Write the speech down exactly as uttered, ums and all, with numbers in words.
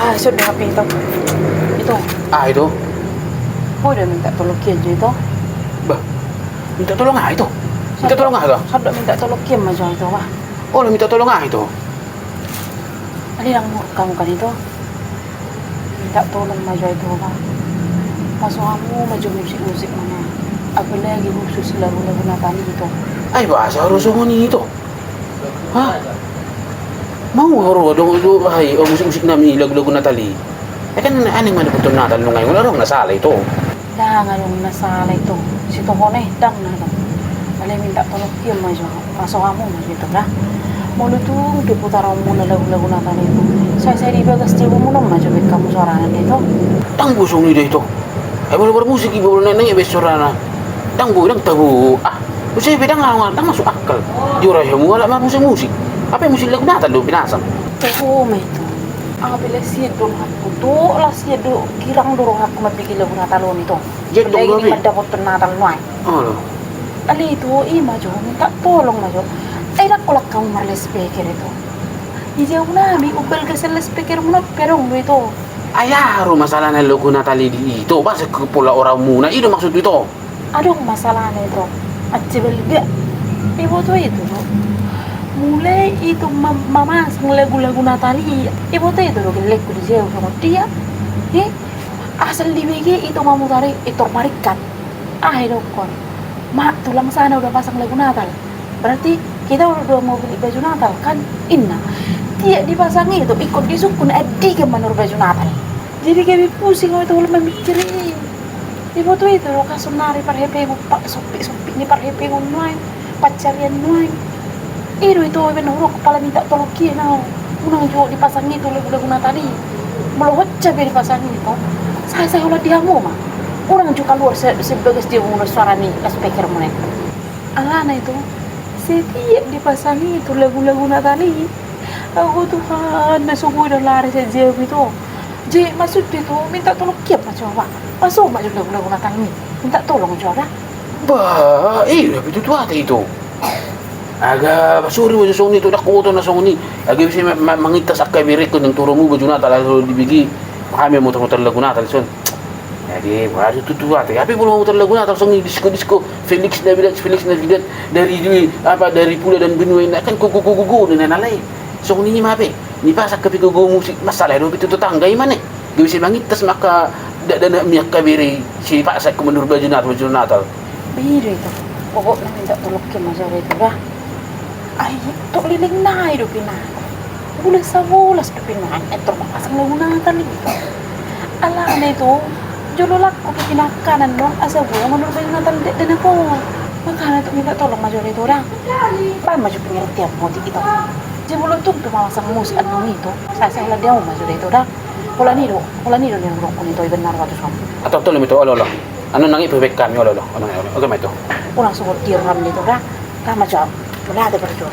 Ah, sudah apa itu? Itu. Ah, itu. Boi do minta tolong kian jo itu. Bah, minta tolong ah itu. Minta tolong ah itu. Sudah minta tolong kian ma jo itu, bah. Oh, minta tolong ah itu. Alai dang muruk hamu kan itu. Minta tolong ma jo itu, bah. Paso hamu ma jo musik-musik mana. Apalagi khusus lagu-lagu Natal itu. Ai bah, asa ro songon i itu. Hah? Mau ro do, do, hai, oh, musik-musik nami lagu-lagu Natal i. Eh, kan aneh ma dapothon Natal nunga i, adong na sala itu. Dang adong na sala itu. Sitohon i dang na adong. Alai minta tolong kian ma jo. Paso hamu ma jo itu da. Molo tung diputaronmuna lagu-lagu Natal itu, sai-sai di bagas jabumuna ma jo baen hamu suarana da itu. Dang boi songon i da itu. Ai molo bermusik iba, molo naeng-naeng i baen suarana, dang boi, dang tabo. Ah, muse pe dang, dang masuk akal. Diorai hamu halak marmusik-musik. Hape musik lagu Natal do pinasang. Toho ma itu. Aha pe las sian do rohangku tu, las sian do, girang do rohangku mambege lagu Natal on itu. Jadi dang, lagi do di hape mandapothon Natal nuaeng. Olo. Alai itu, i ma jo, minta tolong ma jo. Ai dang holan hamu marloudspeaker itu. Di jabu nami, umbalga sian loudspeaker muna pe adong do itu. Ai aha ro masalahna lagu Natal i di itu, bah, sek pola oramuna, i do maksud itu. Adong masalahna itu. Acce balga. Iboto itu do. Mulai itu ma-, mamasang lagu-lagu Natal i. Iboto itu do gellengku di jabu songon dia. He? Asal dibege itu mamutar i, i tor maringkat. Aha idokkon? Ma, tulang sana udah pasang lagu Natal. Berarti kita udah, udah mau beli baju Natal, kan? Inna. Tiap dipasang itu, ingkon disungkun andigan manang baju Natal. Jadi gabe pusing au itu molo mamikiri. Iboto itu do, angka saonnari parhepehon, pa-, sompit-sompit ni parhepehon nuaeng. Pansarian nuaeng. I do ito, baen huroha pala minta tolong kian au. Unang jo dipasang itu lagu-lagu Natal i. Molo holan pe dipasang itu, sai-sai holan di hamu ma. Unang jo kaluar sian, sian bagas jabumuna suara ni loudspeaker muna i. Alana itu, setiap dipasang itu lagu-lagu Natal i, ago Tuhan, na so boi do lari sian jabu itu. Jadi maksudhu itu, minta tolong kian ma jo, bah. Paso ma jo lagu-lagu Natal i. Minta tolong jo da. Bah, i do hape tutu hata itu. Aga, bah, sori ma jo songon i tu, dang huboto na songon i. Aga bisa ma-, ma-, mangintas angka berengku nang turumu baju Natal, lalu dibege. Hami mutar-mutar lagu Natal son. Jadi, bah, tutu hata. Hape molo mutar lagu Natal songon i, disko-disko, Feliz Navidad, Feliz Navidad, dari, dari, apa, dari pula dan benua ini, kan gogo-gogo na, na lain. Songon i ma hape. Dipasang hape gogo musik, masalah do hape tu tetangga i ma ne. Gabe sai mangintas ma angka dakdanak ni angka bere, sai dipasang hape manang baju Natal, baju Natal. Bere itu. Pokokna minta tolong kian ma jo da itu da. Ai, tok leleng nai dope nuaeng. Bulan sabolas dope nuaeng, eh, tor mapasang lagu Natal i. Alana itu, jolo laku pe pinangkanan nuaeng asa boi manang baju Natal dakdanak on. Makana tok minta tolong ma jo da itu da. Baen ma jo pengertianmu di itu. Jadi molo tung pe mamasang musik annon i tu, sai-sai holan di hamu ma jo da itu da. Holan i do, holan i do nian huroha on itu, iban na roha tu son. Atau tolong itu, olo, olo. Annon nang i pe baen hami, olo, olo. Olo, olo. Oke ma itu. Unang so diram da itu da. Tama jo. Mauliate parjolo.